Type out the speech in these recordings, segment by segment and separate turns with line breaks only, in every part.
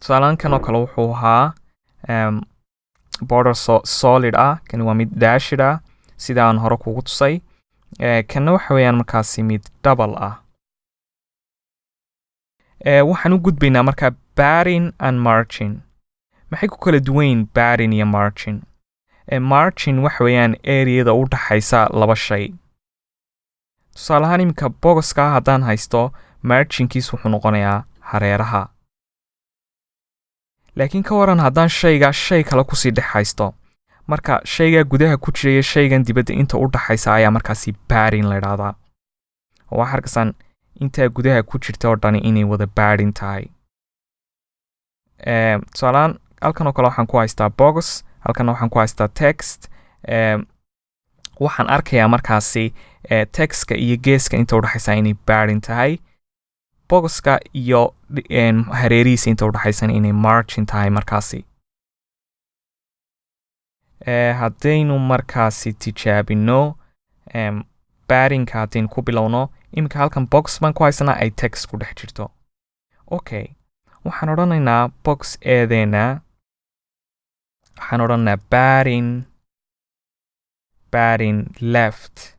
Tusaalahaan kan oo kale wuxuu ahaa border solid ah, kani waa mid dashed ah, sida aan hore kugu tusay. Kanna waxa weeyaan markaasi mid double ah. Waxaan u gudbaynaa markaa padding and margin. Maxay ku kala duwan yihiin padding iyo margin? Margin waxa weeyaan areada u dhaxaysa laba shay. Tusaale ahaan, iminka boxka haddaan haysto, marginkiis wuxuu noqonayaa hareeraha. Laakiin ka waran haddaan shaygaa shay kale kusii dhex haysto? Marka shaygaa gudaha ku jiraya shaygan dibadda inta u dhaxaysa ayaa markaasi padding la idhaahdaa, oo waxaa arkaysaan intaa gudaha ku jirta oo dhani inay wada padding tahay. Tusaalehaan, halkan oo kale waxaan ku haystaa box, halkan waxaan ku haystaa text. Waxaan arkayaa markaasi textka iyo geeska inta udhaxaysa inay padding tahay, boxka iyo hareerihiisa inta udhaxaysana inay margin tahay. Markaasi haddaynu markaasi tijaabino paddingka, haddaynu ku bilowno, iminka halkan box baan ku haysanaa ay text ku dhex jirto. Okay, waxaan odhanaynaa box eedeena waxaan odhanaynaa padding left,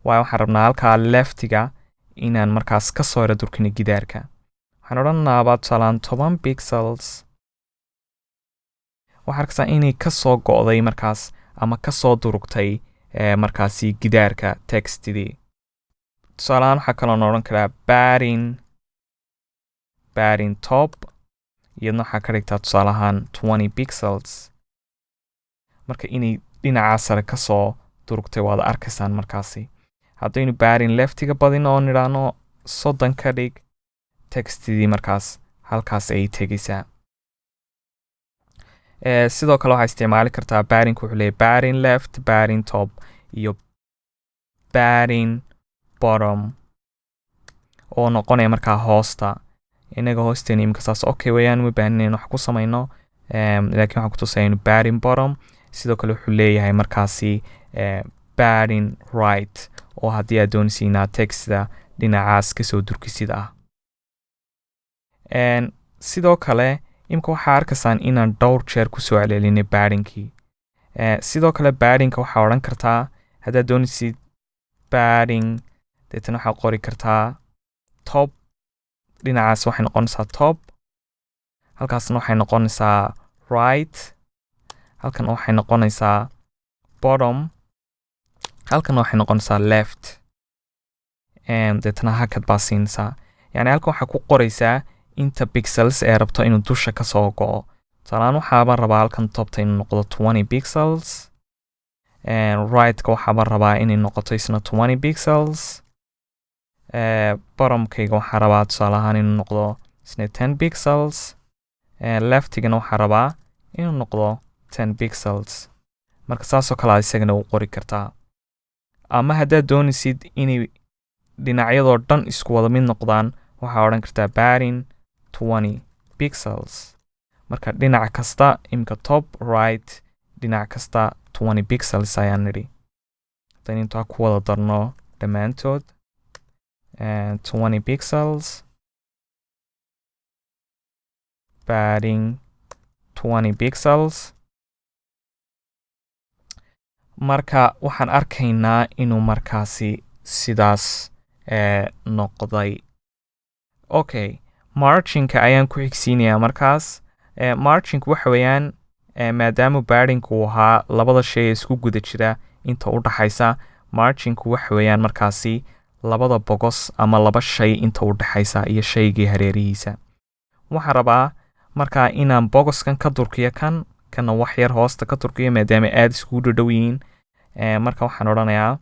waayo waxaan rabnaa halkaa leftiga inaan markaas ka soo yara durkino gidaarka. Waxaan odhanaaba tusaalaan 10 pixels. Waxaa arkaysaa inay kasoo go'day markaas ama kasoo durugtay markaasi gidaarka textidii. Tusaalahaan, waxaa kaloon odhan karaa padding top, iyadna waxaa ka dhigtaa tusaalahaan 20 pixels. Marka inay dhinacaa sare kasoo durugtay waad arkaysaan. Markaasi haddaynu padding leftiga badino oo nidhaahno 30 ka dhig, textidii markaas halkaas ayay tegaysaa. Sidoo kale waxaa isticmaali kartaa paddingka. Wuxuu leeyahy padding left, padding top iyo padding bottom, oo noqonaya markaa hoosta. Inaga hoosteena imika saas okay weeyaan, uma baahnina in wax ku samayno, laakiin waxaan kutusaya inu padding bottom. Sidoo kale wuxuu leeyahay markaasi padding right, oo haddii aad doonaysa inaad textda dhinacaas kasoo durkisid ah. Sidoo kale imika waxaa arkaysaan inaan dhowr jeer kusoo celcelinay paddingkii. Sidoo kale paddingka waxaa odhan kartaa, haddaad doonaysid padding, deetana waxaad qori kartaa top. Dhinacaas waxay noqonaysaa top, halkaasna waxay noqonaysaa right, halkan waxay noqonaysaa bottom, halkan waxay noqonaysaa left. Deetana hakad baa siinaysaa. Yani halkan waxaa ku qoraysaa inta pixels ee rabto inuu dusha kasoo go'o. Tusaalaan, waxaaban rabaa halkan topta inuu noqdo 20 pixels, rightka waxaaban rabaa inay noqoto isna 20 pixels, bottomkayga waxaa rabaa tusaale ahaan inuu noqdo isna 10 pixels, leftigana waxaa rabaa inuu noqdo 10 pixels. Marka saasoo kale aad isagana u qori kartaa. Ama haddaad doonaysid inay dhinacyadoo dhan isku wada mid noqdaan, waxaa odhan kartaa padding 20 pixels. Marka dhinac kasta imika top, right, dhinac kasta 20 pixels ayaan nidhi. Haddaynu intaa ku wada darno dhammaantood 20 pixels, padding 20 pixels, marka waxaan arkaynaa inuu markaasi sidaas noqday. Okay, marginka ayaan ku xigsiinayaa markaas. Marginku waxa weeyaan, maadaama paddingku uu ahaa labada shay ee isku guda jira inta u dhaxaysa, marginku waxa weeyaan markaasi labada box ama laba shay inta u dhaxaysa iyo shaygii hareerihiisa. Waxaan rabaa markaa inaan boxkan ka durkiyo kan, kana wax yar hoosta ka durkiyo, maadaama aada iskugu dhadhow yihiin. Marka waxaan odhanayaa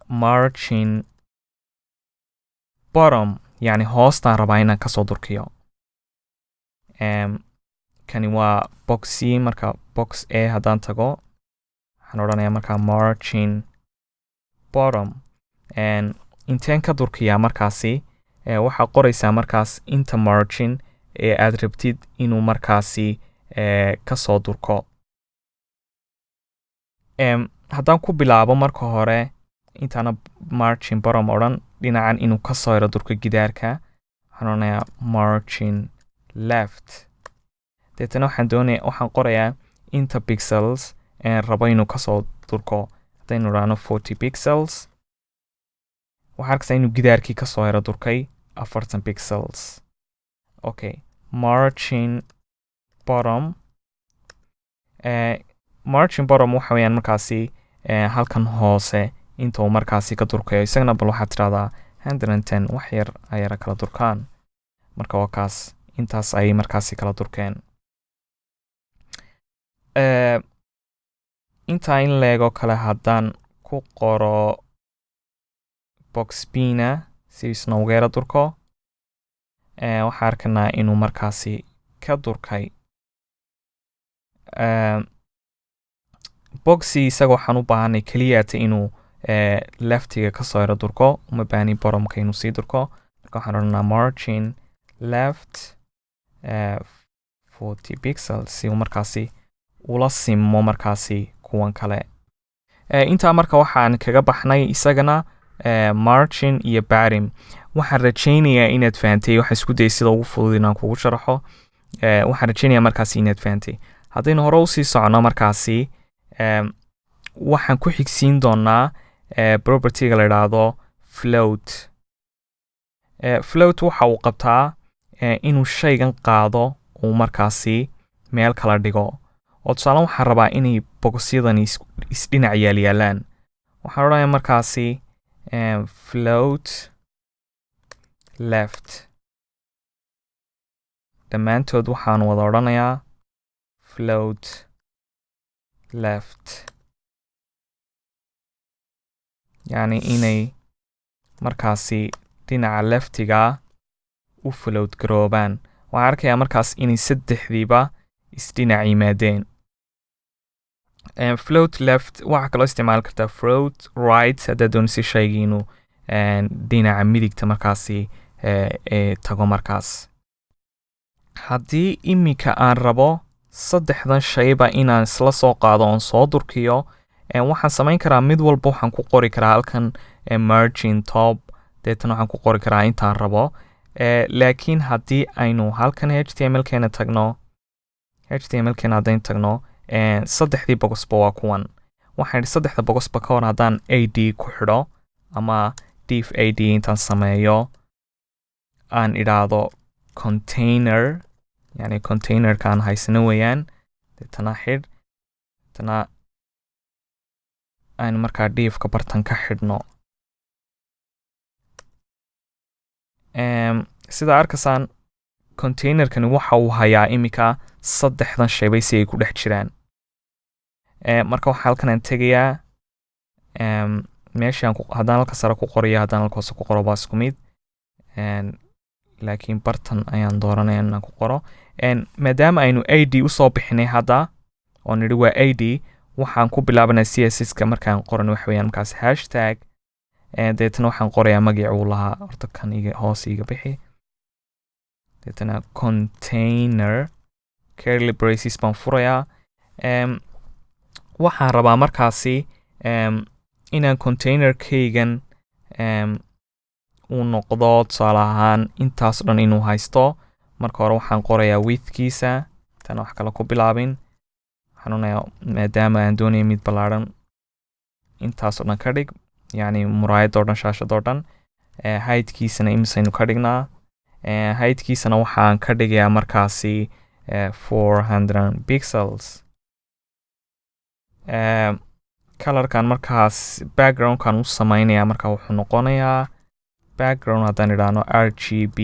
margin bottom, yacni hoostaan rabaa inaan kasoo durkiyo. Kani waa box C. Marka box A haddaan tago, waxaan odhanayaa markaa margin bottom. Inteen ka durkiyaa markaasi? Waxaa qoraysaa markaas inta margin ee aad rabtid inuu markaasi kasoo durko. Haddaan ku bilaabo marka hore, intaana margin bottom odhan, dhinacan inuu kasoo yaro durko gidaarka, waxaan odhanayaa margin Waxaan odhanayaa margin left. Deetana waxaan doonaya, waxaan qorayaa inta pixels een rabo inuu kasoo durko. Haddaynu idhaahno 40 pixels, waxaa arkaysaa inuu gidaarkii kasoo yaro durkay 40 pixels. Okay, margin bottom. Margin bottom waxa weeyaan markaasi halkan hoose inta uu markaasi ka durkayo. Isagana bal waxaad tidhahdaa 110, wax yar ayara kala durkaan. Marka waa kaas, intaas ayay markaasi kala durkeen. Intaa in leegoo kale haddaan ku qoro box B-na si isna uga yara durko, waxaa arkanaa inuu markaasi ka durkay. Box C isaga waxaan u baahanay keliyata inuu leftiga kasoo yaro durko, uma baahni bottomka inuu sii durko. Marka waxaan odhanaa margin left 40 pixels si uu markaasi ula simo markaasi kuwan kale. Intaa marka waxaan kaga baxnay isagana margin iyo padding. Waxaan rajaynayaa inaad fahantay. Waxaan isku dayay sida ugu fudud inaan kugu sharaxo. Waxaan rajaynayaa markaasi inaad fahantay. Haddaynu hore usii socono markaasi, waxaan ku xigsiin doonaa propertyga la idhaahdo float. Float waxa uu qabtaa inuu shaygan qaado, uu markaasi meel kala dhigo. Oo tusaale, waxaan rabaa inay bogosyadani isdhinac yaalyaalaan. Waxaan odhanayaa markaasi float left. Dhammaantood waxaan wada odhanayaa float left, yacni inay markaasi dhinaca leftiga u float garoobaan. Waxaan arkayaa markaas inay saddexdiiba isdhinac yimaadeen. Float left waxaa kaloo isticmaali kartaa float right haddaad doonaysa shaygii inuu dhinaca midigta markaasi tago. Markaas haddii iminka aan rabo saddexdan shayba inaan isla soo qaado oon soo durkiyo, waxaan samayn karaa mid walba waxaan ku qori karaa halkan margin top, deetana waxaan ku qori karaa intaan rabo. Laakiin haddii aynu halkan HTML keena tagno, HTML keena haddaynu tagno, saddexdii bogosba waa kuwan. Waxaan idhi saddexda bogosba ka hor haddaan ID ku xidho ama div ID intaan sameeyo aan idhaahdo container, yani containerka aan haysano weeyaan, deetana xidh, deetana aynu markaa divka bartan ka xidhno. Sida arkaysaan, containerkani waxa uu hayaa imika saddexdan shaybay si ay ku dhex jiraan. Marka waxaa halkan aan tegayaa, meeshaan haddaan halka sare ku qorayo, haddaan halka hoose ku qoro, waa isku mid. Laakiin bartan ayaan dooranaya inaan ku qoro. Maadaama aynu ID usoo bixinay hadda oo nidhi waa ID, waxaan ku bilaabanaa CSS-ka markaan qoran waxa weeyaan markaas hashtag, deetana waxaan qorayaa magacii uu lahaa. Horta kan iga hoos iga bixi. Deetana container curly braces baan furayaa. Waxaan rabaa markaasi inaan containerkaygan uu noqdo tusaale ahaan intaas dhan inuu haysto. Marka hore waxaan qorayaa widthkiisa tan wax kale ku bilaabin. Waxaan onayaa, maadaama aan doonaya mid ballaadhan, intaas oo dhan ka dhig, yacni muraayad oo dhan, shaashad oo dhan. Heightkiisana imisaynu ka dhignaa? Heightkiisana waxaan ka dhigayaa markaasi 400 pixels. Colorkan markaas backgroundkan u sameynaya marka wuxuu noqonayaa background haddaan idhaahno RGB.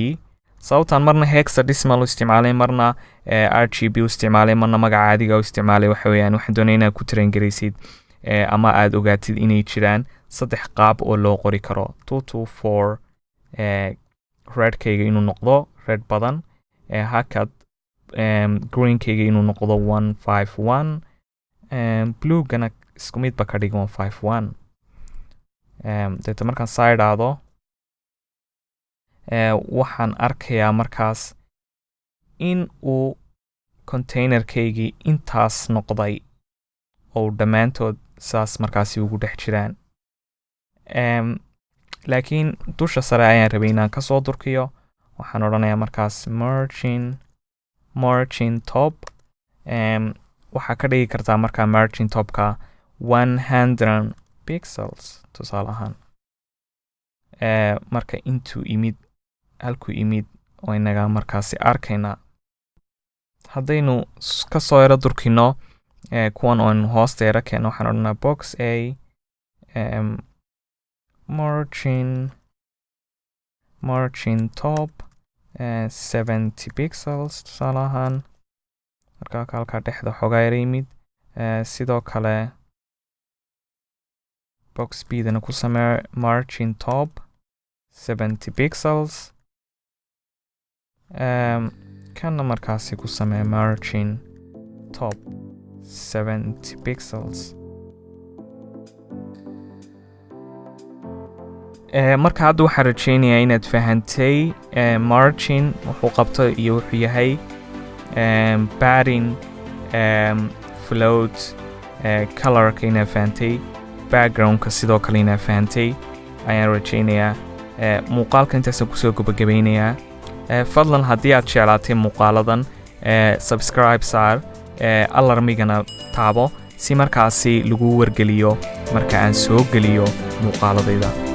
Sababtaan marna hexadecimal u isticmaalay, marna RGB u isticmaalay, marna magaca caadiga u isticmaalay, waxa weeyaan waxaan doonaya inaad ku train-garaysid ama aad ogaatid inay jiraan saddex qaab oo loo qori karo: 224 redkayga inuu noqdo red badan, hakad, greenkayga inuu noqdo 151, bluegana isku midba ka dhig 151. Deeta markaan saa idhaahdo, waxaan arkayaa markaas in uu containerkaygii intaas noqday oo dhammaantood saas markaasi ugu dhex jiraan. Laakiin dusha sare ayaan rabay inaan kasoo durkiyo. Waxaan odhanayaa markaas margin top. Waxaa ka dhigi kartaa markaa margin topka 100 pixels, tusaale ahaan. Marka intuu imid, halkuu imid oo inaga markaasi arkaynaa. Haddaynu kasoo yaro durkino kuwan oonu hoosta yaro keeno, waxaan odhanaa box a margin top 70 pixels, tusaale ahaan. Marka halkaa dhexda xoogaa yara yimid. Sidoo kale box b dana ku samee margin top 70 pixels. Kana markaasi ku samee margin top 70 pixels. Marka hadda waxaan rajeynayaa inaad fahantay margin wuxuu qabto iyo wuxuu yahay, padding, float, colorka inaad fahantay, backgroundka sidoo kale inaad fahantay ayaan rajeynayaa. Muuqaalka intaasaan kusoo gabagabeynayaa. Fadlan haddii aad jeclaatay muuqaaladan, subscribe saar, alarmigana taabo si markaasi lagu wargeliyo marka aan soo geliyo muuqaaladayda.